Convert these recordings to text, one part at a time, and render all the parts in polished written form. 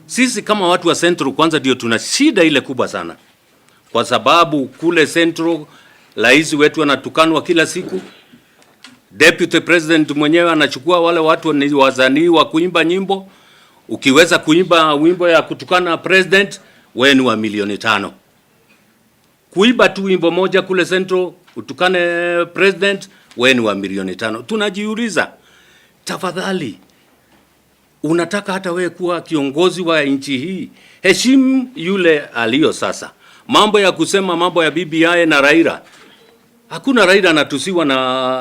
Sisi kama watu wa Central kwanza ndio tuna shida ile kubwa sana, kwa sababu kule Central rais wetu anatukanwa kila siku. Deputy President mwenyewe anachukua wale watu ni wasanii wa kuimba nyimbo. Ukiweza kuimba wimbo ya kutukana president, wewe ni wa milioni 5. Kuimba tu wimbo moja kule Central utukane president, wewe ni wa milioni 5. Tunajiuliza, tafadhali, unataka hata wewe kuwa kiongozi wa nchi hii, heshimu yule aliyo sasa. Mambo ya kusema mambo ya BBI na Raila, hakuna Raila anatusiwa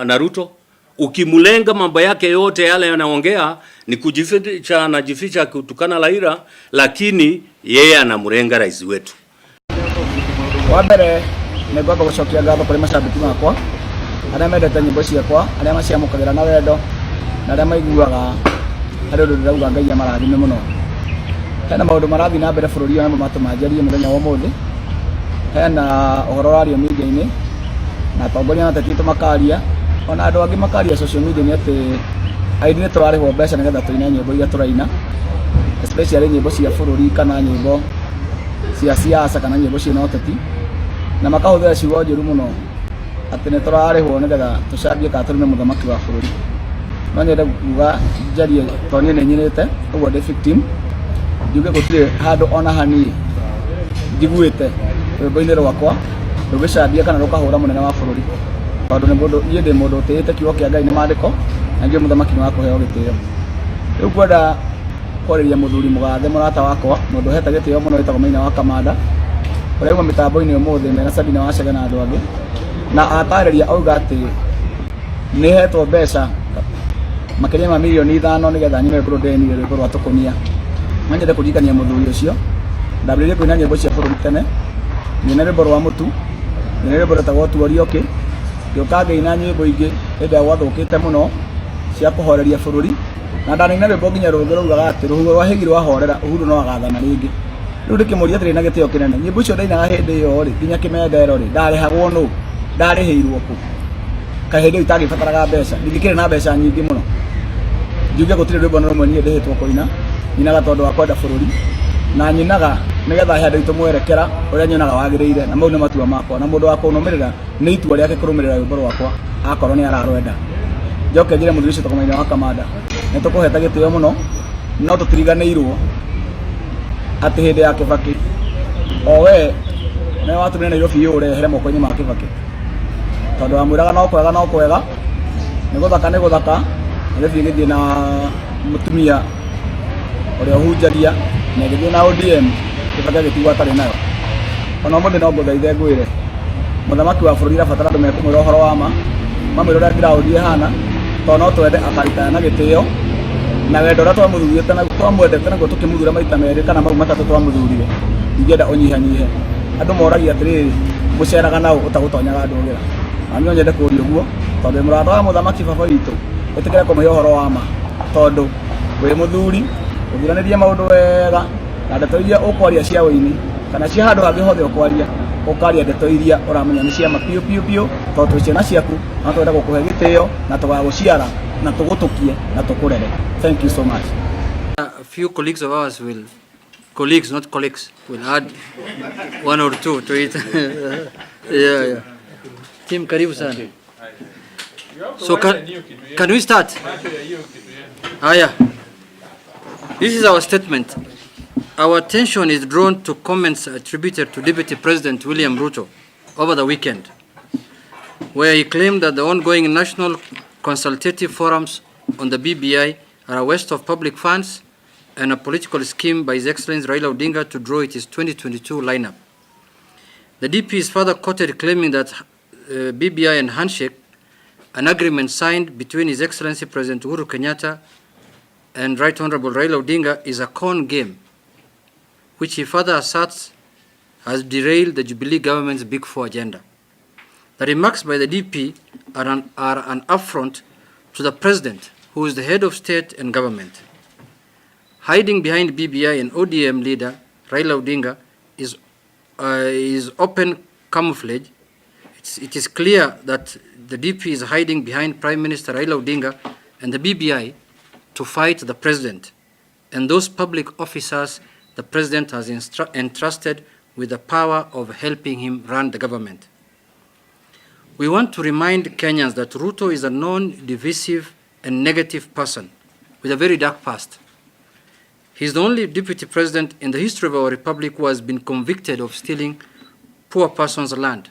na Ruto. Ukimlenga mambo yake yote yale yanaongea ni kujificha, anajificha kutukana Raila, lakini yeye anamlenga rais wetu. Wa mbere nĩ ngwamba gũcokia ngatho kũrĩ macambĩki makwa arĩa mendete nyĩmbo ciakwa, arĩa maciamũkagĩra na wendo na arĩa maiguaga harĩ ũndũ ndĩrauga. Ngai amarathime mũno. Hena maũndũ marathiĩ na mbere bũrũri ũyũ nĩmo matũma njarie mũthenya wa ũmũthĩ. Hena ũhoro ũrario media-inĩ na atongoria na ateti aitũ makaria, ona andũ angĩ makaria social media nĩ atĩ aini nĩ tũrarĩhwo mbeca nĩgetha tũine nyĩmbo iria tũraina, especially nyĩmbo cia bũrũri kana nyĩmbo cia siasa kana nyĩmbo ciĩna ũteti, na makahũthĩra ciugo njũru mũno atĩ nĩ tũrarĩhwo nĩgetha tũcambie kana tũrume mũthamaki wa bũrũri. No nyende kuga njarie tondũ niĩ nĩ nyinĩte ũguo ndĩ victim, njuge gũtirĩ handũ ona hanini njiguĩte rwĩmbo-inĩ rwakwa rũgĩcambia kana rũkahũra mũnene wa bũrũri, tondũ nĩ mũndũ niĩ ndĩ mũndũ ũtĩĩte kiugo kĩa Ngai nĩ maandĩko na njũĩ mũthamaki nĩ wa kũheo gĩtĩo. Rĩu kwenda kwarĩria mũthuri mũgathe, mũrata wakwa, mũndũ ũhete gĩtĩo mũno, wĩtagwo Maina wa Kamanda, ũrĩa auma mĩtambo-inĩ ũmũthĩ mena Sabina Wachege na andũ angĩ, na atarĩria auga atĩ nĩ hetwo mbeca makĩria ma mirioni 5 nĩgetha nyine rwĩmbo rũrũ ndĩrenire, rwĩmbo rwa tũkũnia. No nyende kũririkania mũthuri ũcio ndambĩrĩirie kũina nyĩmbo cia bũrũri tene, ngĩina rwĩmbo rwa mũtu, ngĩina rwĩmbo rwĩtagwo tuorio kĩ, ngĩũka ngĩina nyĩmbo ingĩ hĩndĩ ĩrĩa gwathũkĩte mũno cia kũhoreria bũrũri, na ndanina rwĩmbo nginya rũngĩ raugaga atĩ rũhuho rwa hĩgi rwahorera Uhuru no agathana rĩngĩ. Rĩu ndĩkĩmũria atĩrĩ na gĩtĩo kĩnene, nyĩmbo icio ndainaga hĩndĩ ĩyo rĩ, nginya kĩmendero rĩ, ndarĩhagwo nũ? Ndarĩhĩirwo kũ? Kaĩ hĩndĩ ĩyo itangĩbataraga mbeca? Ndingĩkĩrĩ na mbeca nyingĩ mũno. Njuge gũtirĩ rwĩmbo na rũmwe niĩ ndĩhĩtwo kũina. Nyinaga tondũ wa kwenda bũrũri na nyinaga nĩgetha he andũ aitũ mwerekera ũrĩa nyonaga wagĩrĩire, na mau nĩ matua makwa, na mũndũ wa kũnũmĩrĩra nĩ itua rĩake kũrũmĩrĩra rwĩmbo rwakwa akorwo nĩ ararwenda. Njoke njĩre mũthuri ũcio Maina wa Kamanda nĩ tũkũhete gĩtĩo mũno, no tũtiriganĩirwo atĩ hĩndĩ ya Kĩbakĩ o we nĩwe watũmire Nairobi yũre ehere moko-inĩ ma Kĩbakĩ, tondũ wamwĩraga no kwega no kwega, nĩ gũthaka nĩ gũthaka. Nairobi ĩgĩthiĩ na mũtumia ũrĩa ũhunjagia na ĩgĩthiĩ na ODM, Kĩbakĩ agĩtigwo atarĩ nayo. Ona ũmũthĩ no ngũthaithe ngwĩre mũthamaki wa bũrũri arabatara andũ mekũmwĩra ũhoro wa ma, mamwĩre ũrĩa ground ĩhana, tondũ no twende akaritaya na gĩtĩo na wendo ũrĩa twamũthurĩte na twamwendete naguo tũkĩmũthura maita merĩ kana mau matatũ twamũthurire. Ingĩenda ũnyihanyihe. Andũ moragia atĩrĩrĩ, mũceraga naũ ũtagũtonyaga ndũgĩra? Na niĩ no nyende kũria ũguo tondũ wĩ mũrata wa mũthamaki baba witũ, ĩtĩkĩre kũmũhe ũhoro wa ma, tondũ wĩ mũthuri ũthuranĩrie maũndũ wega, na ndeto iria ũkwaria cia ũini kana cia handũ hangĩ hothe ũkwaria, ũkaria ndeto iria ũramenya nĩ cia ma biũ biũ biũ, tondũ twĩ ciana ciaku na twenda gũkũhe gĩtĩo na tũgagũciara na tũgũtũkie na tũkũrere. Thank you so much. A few colleagues of ours will, colleagues, not colleagues, will add one or two to it. Yeah. Team, karibu sana. So can we start? Haya. This is our statement. Our attention is drawn to comments attributed to Deputy President William Ruto over the weekend, where he claimed that the ongoing national consultative forums on the BBI are a waste of public funds and a political scheme by His Excellency Raila Odinga to draw its 2022 lineup. The DP is further quoted claiming that BBI and handshake, an agreement signed between His Excellency President Uhuru Kenyatta and Right Honorable Raila Odinga, is a con game, which he further asserts has derailed the Jubilee government's Big Four agenda. The remarks by the DP are an affront to the President, who is the head of state and government. Hiding behind BBI and ODM leader Raila Odinga is open camouflage. It is clear that the DP is hiding behind Prime Minister Raila Odinga and the BBI to fight the President. and those public officers the president has entrusted with the power of helping him run the government. We want to remind Kenyans that Ruto is a known divisive and negative person with a very dark past. He is the only deputy president in the history of our republic who has been convicted of stealing poor person's land.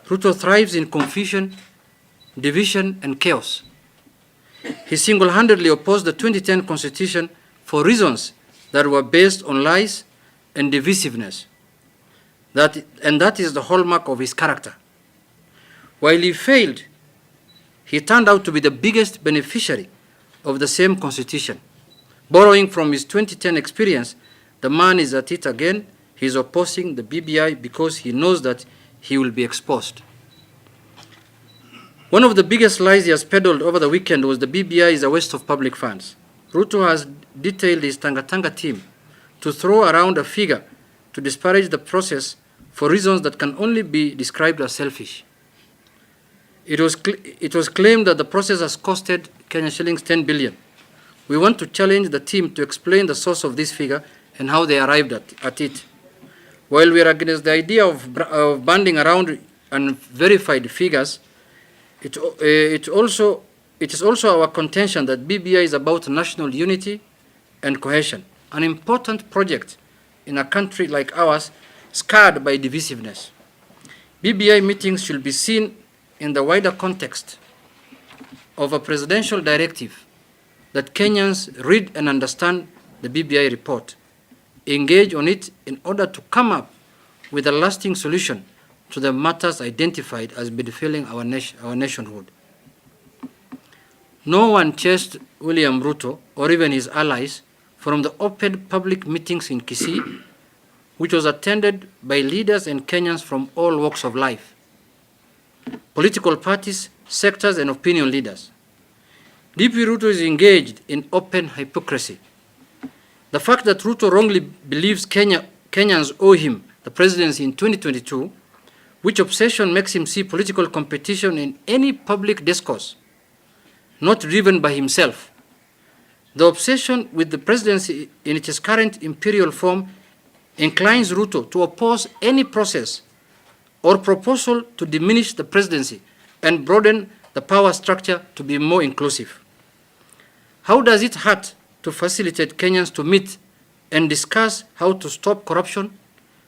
Ruto thrives in confusion, division, and chaos. He single-handedly opposed the 2010 constitution for reasons that were based on lies and divisiveness. And that is the hallmark of his character. While he failed, he turned out to be the biggest beneficiary of the same constitution. Borrowing from his 2010 experience, the man is at it again. He is opposing the BBI because he knows that he will be exposed. One of the biggest lies he has peddled over the weekend was the BBI is a waste of public funds. Ruto has detailed his Tanga Tanga team to throw around a figure to disparage the process for reasons that can only be described as selfish. It was claimed that the process has costed Kenya shillings 10 billion. We want to challenge the team to explain the source of this figure and how they arrived at it. While we are against the idea of banding around unverified figures, it is also our contention that BBI is about national unity and cohesion, an important project in a country like ours scarred by divisiveness. BBI meetings should be seen in the wider context of a presidential directive that Kenyans read and understand the BBI report, engage on it in order to come up with a lasting solution to the matters identified as befalling our nationhood. No one chased William Ruto or even his allies from the open public meetings in Kisii, which was attended by leaders and Kenyans from all walks of life, political parties, sectors, and opinion leaders. DP Ruto is engaged in open hypocrisy. The fact that Ruto wrongly believes Kenyans owe him the presidency in 2022, which obsession makes him see political competition in any public discourse, not driven by himself. The obsession with the presidency in its current imperial form inclines Ruto to oppose any process or proposal to diminish the presidency and broaden the power structure to be more inclusive. How does it hurt to facilitate Kenyans to meet and discuss how to stop corruption,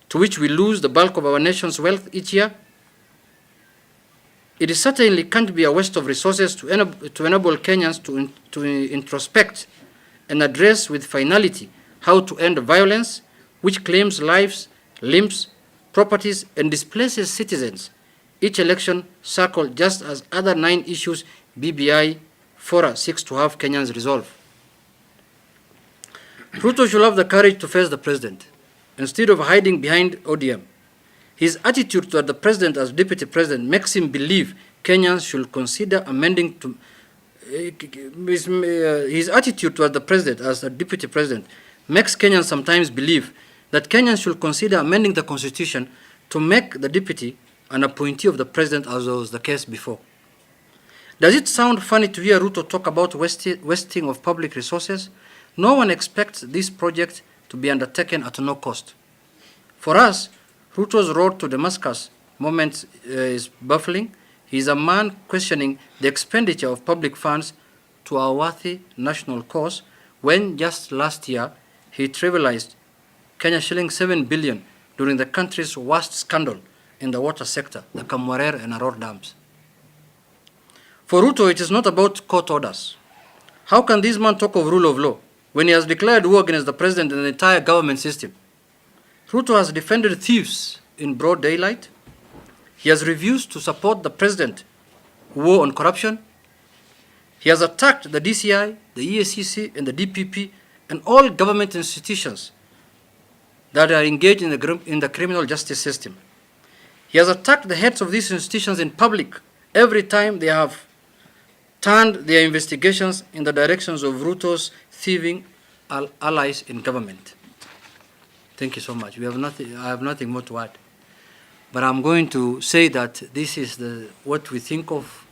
to which we lose the bulk of our nation's wealth each year? It is certainly can't be a waste of resources to enable Kenyans to introspect and address with finality how to end violence, which claims lives, limbs, properties, and displaces citizens each election cycle, just as other 9 issues BBI fora seeks to have Kenyans resolve. Ruto should have the courage to face the president instead of hiding behind ODM. His attitude toward the president as deputy president makes him believe Kenyans should consider amending to his attitude toward the president as a deputy president makes Kenyans sometimes believe that Kenyans should consider amending the constitution to make the deputy an appointee of the president, as was the case before. Does it sound funny to hear Ruto talk about wasting of public resources? No one expects this project to be undertaken at no cost. For us, Ruto's road to Damascus moment is baffling. He is a man questioning the expenditure of public funds to our worthy national cause when just last year he trivialized Kenya shilling 7 billion during the country's worst scandal in the water sector, the Kamwarer and Aror dams. For Ruto, it is not about court orders. How can this man talk of rule of law when he has declared war against the president and the entire government system? Ruto has defended thieves in broad daylight. He has refused to support the president war on corruption. He has attacked the DCI, the EACC, and the DPP, and all government institutions that are engaged in the criminal justice system. He has attacked the heads of these institutions in public every time they have turned their investigations in the directions of Ruto's thieving allies in government. Thank you so much. We have nothing, I have nothing more to add. But I'm going to say that this is what we think of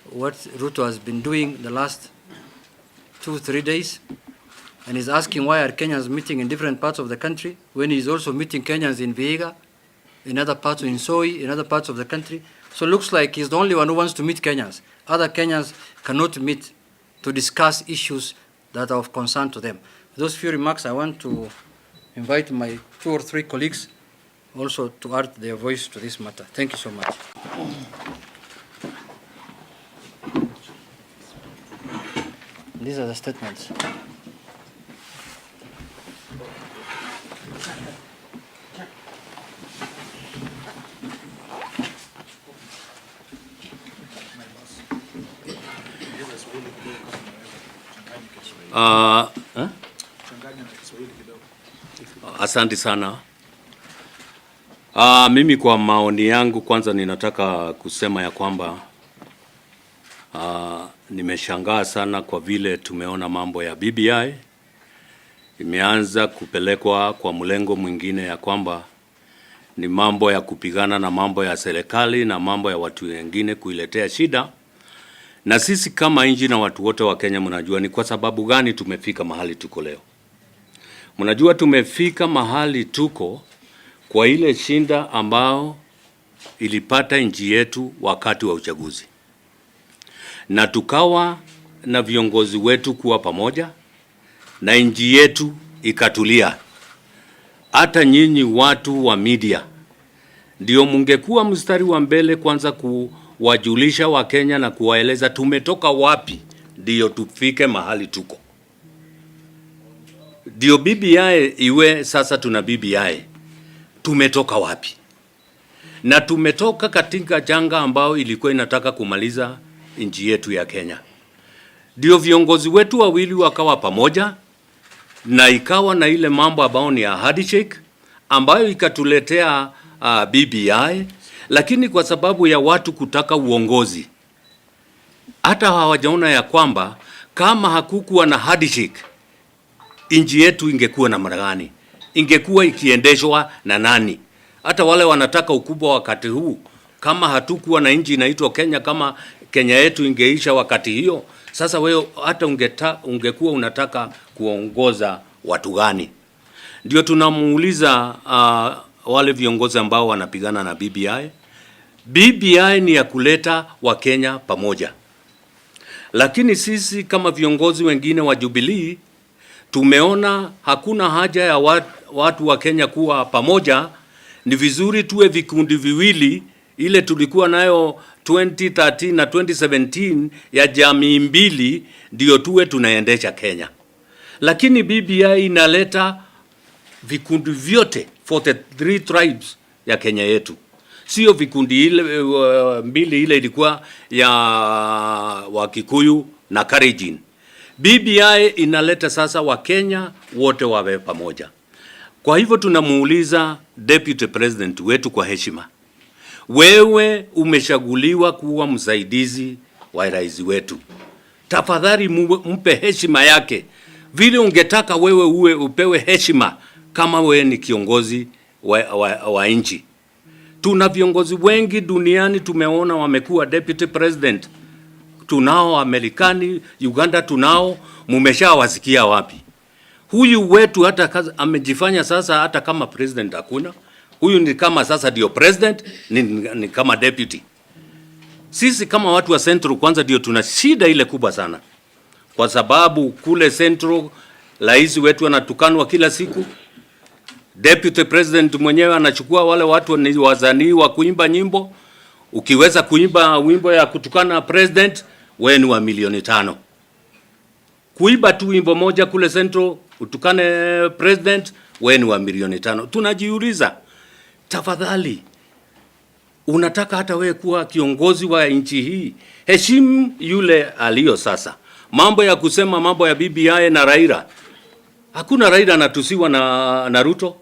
what Ruto has been doing the last 2-3 days. And he's asking why are Kenyans meeting in different parts of the country when he's also meeting Kenyans in Vihiga, in other parts, in Soi, in other parts of the country. So it looks like he's the only one who wants to meet Kenyans. Other Kenyans cannot meet to discuss issues that are of concern to them. Those few remarks, I want to invite my two or three colleagues also to add their voice to this matter. Thank you so much. These are the statements. Huh? Asante sana. Mimi kwa maoni yangu kwanza ninataka kusema ya kwamba nimeshangaa sana kwa vile tumeona mambo ya BBI imeanza kupelekwa kwa mlengo mwingine ya kwamba ni mambo ya kupigana na mambo ya serikali na mambo ya watu wengine kuiletea shida. Na sisi kama nchi na watu wote wa Kenya, mnajua ni kwa sababu gani tumefika mahali tuko leo. Mnajua tumefika mahali tuko kwa ile shida ambao ilipata nchi yetu wakati wa uchaguzi, na tukawa na viongozi wetu kuwa pamoja na nchi yetu ikatulia. Hata nyinyi watu wa media ndio mungekuwa mstari wa mbele kwanza kuwajulisha Wakenya na kuwaeleza tumetoka wapi, ndio tufike mahali tuko, ndio BBI iwe sasa tuna BBI. Tumetoka wapi? Na tumetoka katika janga ambao ilikuwa inataka kumaliza nchi yetu ya Kenya. Ndio viongozi wetu wawili wakawa pamoja na ikawa na ile mambo ambayo ni ya handshake ambayo ikatuletea BBI, lakini kwa sababu ya watu kutaka uongozi, hata hawajaona ya kwamba kama hakukuwa na handshake nchi yetu ingekuwa namna gani, ingekuwa ikiendeshwa na nani? Hata wale wanataka ukubwa wakati huu, kama hatukuwa na nchi inaitwa Kenya, kama Kenya yetu ingeisha wakati hiyo, sasa wewe hata ungekuwa unataka kuongoza watu gani? Ndio tunamuuliza wale viongozi ambao wanapigana na BBI. BBI ni ya kuleta Wakenya pamoja, lakini sisi kama viongozi wengine wa Jubilee tumeona hakuna haja ya watu wa Kenya kuwa pamoja. Ni vizuri tuwe vikundi viwili, ile tulikuwa nayo 2013 na 2017 ya jamii mbili, ndio tuwe tunaendesha Kenya. Lakini BBI inaleta vikundi vyote 43 tribes ya Kenya yetu, sio vikundi ile mbili, ile ilikuwa ya Wakikuyu na Kalenjin. BBI inaleta sasa Wakenya wote wawe pamoja. Kwa hivyo tunamuuliza Deputy President wetu kwa heshima, wewe umechaguliwa kuwa msaidizi wa rais wetu, tafadhali mpe heshima yake vile ungetaka wewe uwe upewe heshima kama wewe ni kiongozi wa nchi. Tuna viongozi wengi duniani tumeona wamekuwa deputy president, tunao Amerikani, Uganda tunao, mumeshawasikia wapi? Huyu wetu hata kazi, amejifanya sasa hata kama president hakuna. Huyu ni kama sasa ndio president, ni kama deputy. Sisi kama watu wa Central kwanza ndio tuna shida ile kubwa sana, kwa sababu kule Central rais wetu anatukanwa kila siku. Deputy president mwenyewe anachukua wale watu ni wasanii wa kuimba nyimbo. Ukiweza kuimba wimbo ya kutukana president, wewe ni wa milioni 5. Kuimba tu wimbo moja kule Central utukane president, wewe ni wa milioni 5. Tunajiuliza, tafadhali, unataka hata wewe kuwa kiongozi wa nchi hii, heshimu yule aliyo sasa. Mambo ya kusema mambo ya BBI na Raila, hakuna Raila anatusiwa na Ruto.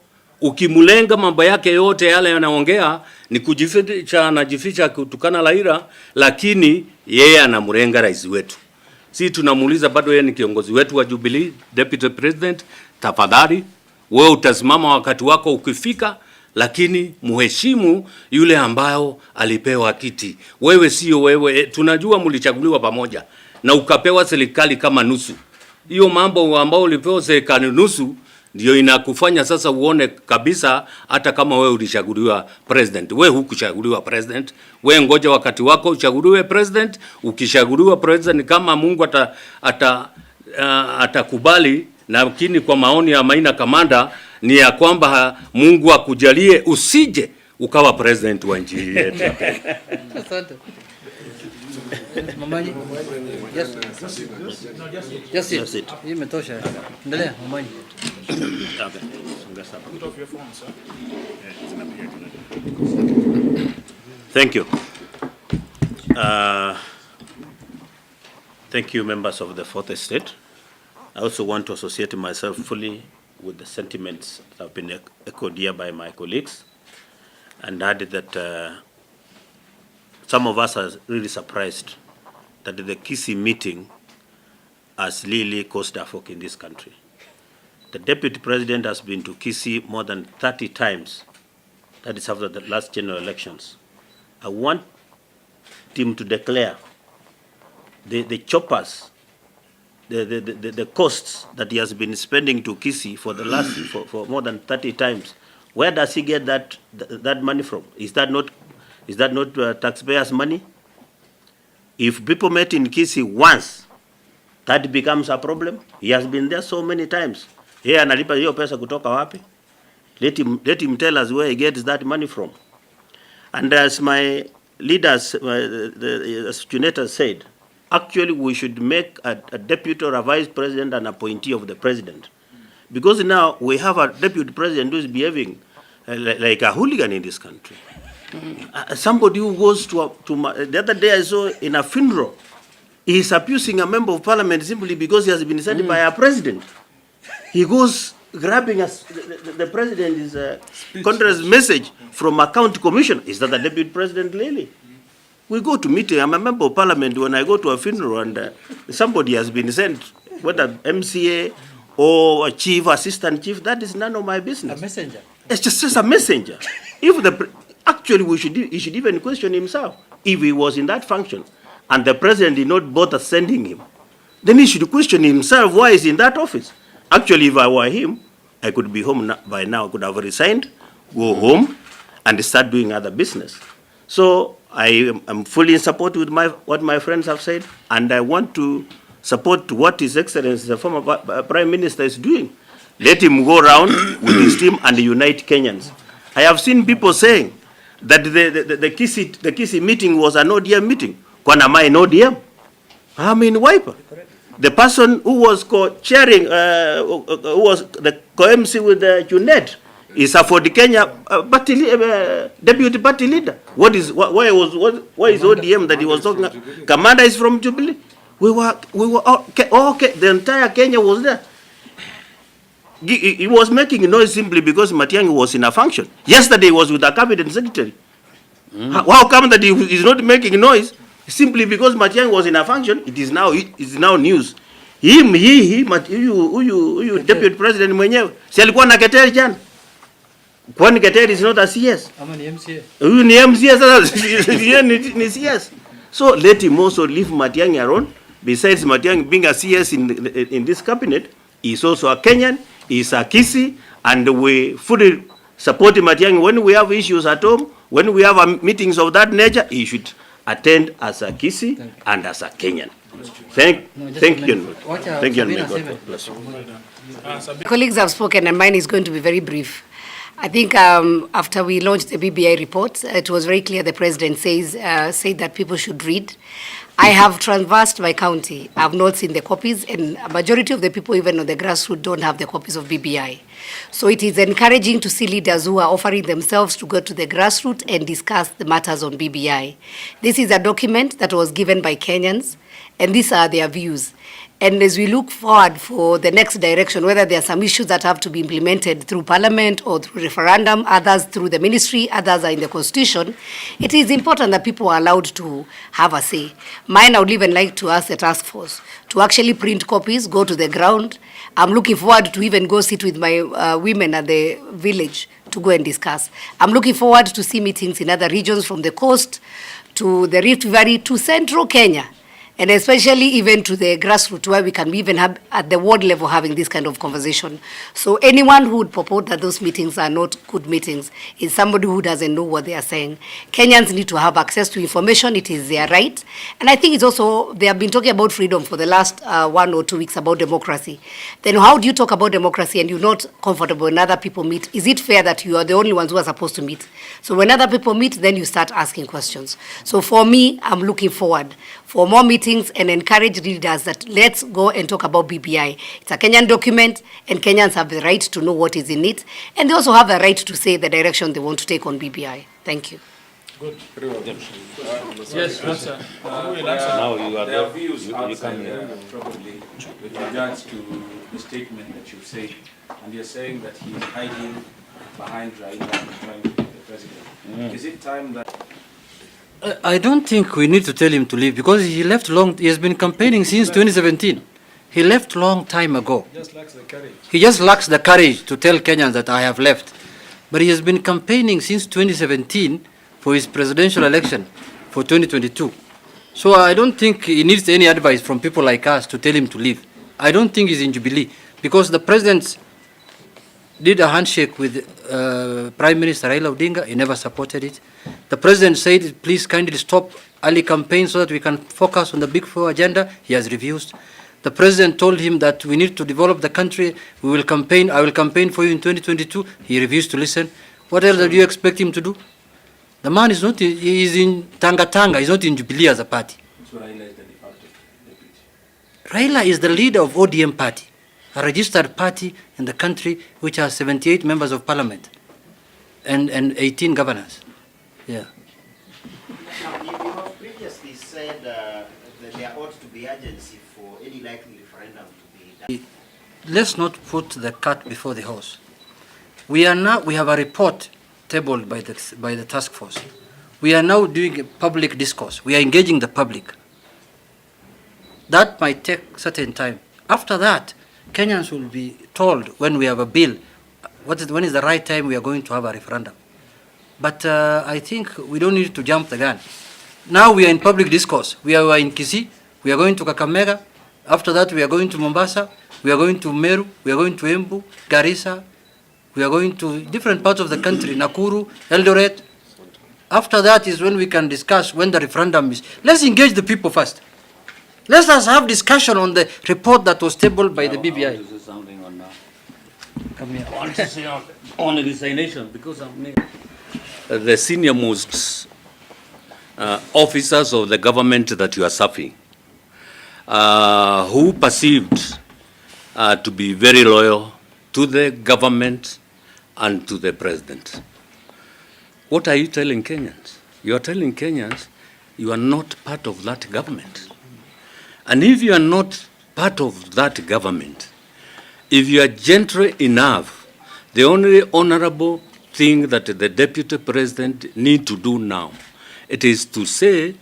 Ukimlenga mambo yake yote yale yanaongea ni kujificha, anajificha kutukana Raila, lakini yeye anamlenga rais wetu. Si tunamuuliza bado yeye ni kiongozi wetu wa Jubilee, deputy president, tafadhali wewe utasimama wakati wako ukifika, lakini muheshimu yule ambayo alipewa kiti. Wewe sio wewe, tunajua mlichaguliwa pamoja na ukapewa serikali kama nusu. Hiyo mambo ambao ulipewa serikali nusu ndio inakufanya sasa uone kabisa, hata kama wewe ulichaguliwa president, we hukuchaguliwa president. We ngoja wakati wako uchaguliwe president. Ukichaguliwa president, kama Mungu atakubali, lakini kwa maoni ya Maina Kamanda ni ya kwamba Mungu akujalie usije ukawa president wa nchi hii yetu ya Kenya. Asante. Momanyi. Yes. Just That's it. it. Hii imetosha. Endelea, Momanyi. Okay. Ongeza hapo. Thank you. Thank you, members of the Fourth Estate. I also want to associate myself fully with the sentiments that have been echoed here by my colleagues, and added that some of us are really surprised that the Kisii meeting has really caused havoc in this country. The deputy president has been to Kisii more than 30 times. That is after the last general elections. I want him to declare the choppers, the costs that he has been spending to Kisii for the last, for more than 30 times. Where does he get that money from? Is that not taxpayers' money? If people met in Kisii once, that becomes a problem. He has been there so many times. Yeye analipa hiyo pesa kutoka wapi? Let him tell us where he gets that money from. And as my leaders, as Junet said, actually we should make a deputy or a vice president an appointee of the president. Because now we have a deputy president who is behaving like a hooligan in this country. Somebody who goes to, a, to my, the other day I saw in a funeral, he is abusing a member of parliament simply because he has been sent by a president. He goes grabbing us, the president is a condolence message from a county commission. Is that the deputy president really? We go to meeting, I'm a member of parliament, when I go to a funeral and somebody has been sent, whether MCA or a chief, assistant chief, that is none of my business. A messenger. It's just a messenger. If the actually we should, he should even question himself if he was in that function and the president did not bother sending him, then he should question himself why he's in that office. Actually, if I were him, I could be home by now. I could have resigned, go home, and start doing other business. So I am fully in support with what my friends have said, and I want to support what His Excellency, the former Prime Minister, is doing. Let him go round with his team and unite Kenyans. I have seen people saying that the Kisii meeting was an ODM meeting. Kwani am I in ODM? I'm in Wiper. The person who was co-chairing, who was the co-MC with the Junet, is a Ford Kenya party, deputy party leader. What is, why was, what, why is ODM that he was talking? Commander is from Jubilee. We were all, okay, the entire Kenya was there. He was making noise simply because Matiang'i was in a function. Yesterday he was with the cabinet secretary. How come that he is not making noise? Simply because Matiang'i was in a function, it is now news. Him, he, huyu deputy president mwenyewe. Si alikuwa na Keter jana? Kwani Keter is not a CS? Ama ni MCA. Huyu ni MCA sasa, yeye ni CS. So let him also leave Matiang'i alone. Besides Matiang'i being a CS in this cabinet, he is also a Kenyan, he is a Kisii, and we fully support Matiang'i. When we have issues at home, when we have meetings of that nature, he should attend as a Kisii and as a Kenyan. No, just Thank a you. minute. Wacha Thank you, and may Sabina God aseme. Bless you. Colleagues have spoken, and mine is going to be very brief. I think after we launched the BBI report, it was very clear the president said that people should read. I have traversed my county. I have not seen the copies, and a majority of the people, even on the grassroots, don't have the copies of BBI. So it is encouraging to see leaders who are offering themselves to go to the grassroots and discuss the matters on BBI. This is a document that was given by Kenyans, and these are their views. And as we look forward for the next direction, whether there are some issues that have to be implemented through parliament or through referendum, others through the ministry, others are in the constitution, it is important that people are allowed to have a say. Mine, I would even like to ask the task force to actually print copies, go to the ground. I'm looking forward to even go sit with my women at the village to go and discuss. I'm looking forward to see meetings in other regions, from the coast to the Rift Valley to central Kenya. And especially even to the grassroots, where we can even have at the ward level having this kind of conversation. So anyone who would purport that those meetings are not good meetings is somebody who doesn't know what they are saying. Kenyans need to have access to information. It is their right. And I think it's also, they have been talking about freedom for the last 1 or 2 weeks about democracy. Then how do you talk about democracy and you're not comfortable when other people meet? Is it fair that you are the only ones who are supposed to meet? So when other people meet, then you start asking questions. So for me, I'm looking forward for more meetings and encourage leaders that let's go and talk about BBI. It's a Kenyan document and Kenyans have the right to know what is in it. And they also have the right to say the direction they want to take on BBI. Thank you. Good. Yes, sir. Now you are There are views you outside come there, here. probably, with regards to the statement that you've said, and you're saying that he's hiding behind Raila and trying to be the president. Is it time that I don't think we need to tell him to leave because he left long. He has been campaigning since 2017. He left long time ago. Just lacks the courage. He just lacks the courage to tell Kenyans that I have left. But he has been campaigning since 2017 for his presidential election for 2022. So I don't think he needs any advice from people like us to tell him to leave. I don't think he's in Jubilee because the president did a handshake with Prime Minister Raila Odinga. He never supported it. The president said, please kindly stop early campaign so that we can focus on the Big Four agenda. He has refused. The president told him that we need to develop the country. We will campaign. I will campaign for you in 2022. He refused to listen. What else do you expect him to do? The man is not, he is in Tanga Tanga. He's not in Jubilee as a party. So Raila is the de facto deputy. Raila is the leader of ODM party, a registered party in the country which has 78 members of parliament and 18 governors. Yeah. Now, you have previously said that there ought to be urgency for any likely referendum to be done. Let's not put the cart before the horse. We have a report tabled by the task force. We are now doing a public discourse. We are engaging the public. That might take certain time. After that, Kenyans will be told when we have a bill, when is the right time we are going to have a referendum. But I think we don't need to jump the gun. Now we are in public discourse. We are in Kisii, we are going to Kakamega. After that, we are going to Mombasa, we are going to Meru, we are going to Embu, Garissa, we are going to different parts of the country, Nakuru, Eldoret. After that is when we can discuss when the referendum is. Let's engage the people first. Let us have discussion on the report that was tabled by the BBI. I want to say something on Come here. I want to say on resignation because I'm the senior most officers of the government that you are serving, who perceived to be very loyal to the government and to the president. What are you telling Kenyans? You are telling Kenyans you are not part of that government. And if you are not part of that government, if you are gentle enough, the only honorable thing that the deputy president need to do now, it is to say,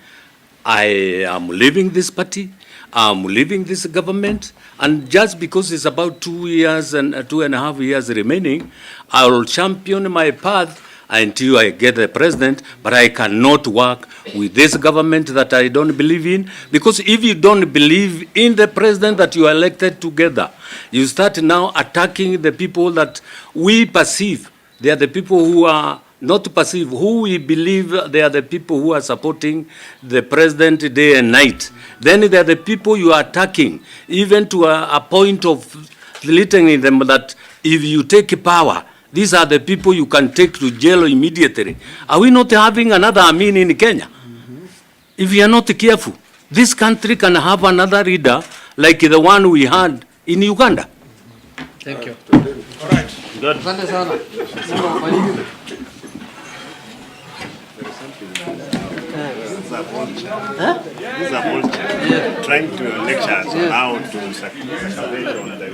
I am leaving this party, I'm leaving this government, and just because it's about 2 years and 2.5 years remaining, I will champion my path until I get the president, but I cannot work with this government that I don't believe in, because if you don't believe in the president that you elected together, you start now attacking the people that we perceive. They are the people who are not perceive, who we believe they are the people who are supporting the president day and night. Then they are the people you are attacking, even to a point of threatening them that if you take power, these are the people you can take to jail immediately. Are we not having another Amin in Kenya? Mm-hmm. If we are not careful, this country can have another leader like the one we had in Uganda. Thank you. All right. Good. Asante sana. These are vultures. Trying to lecture us how to circumvent on the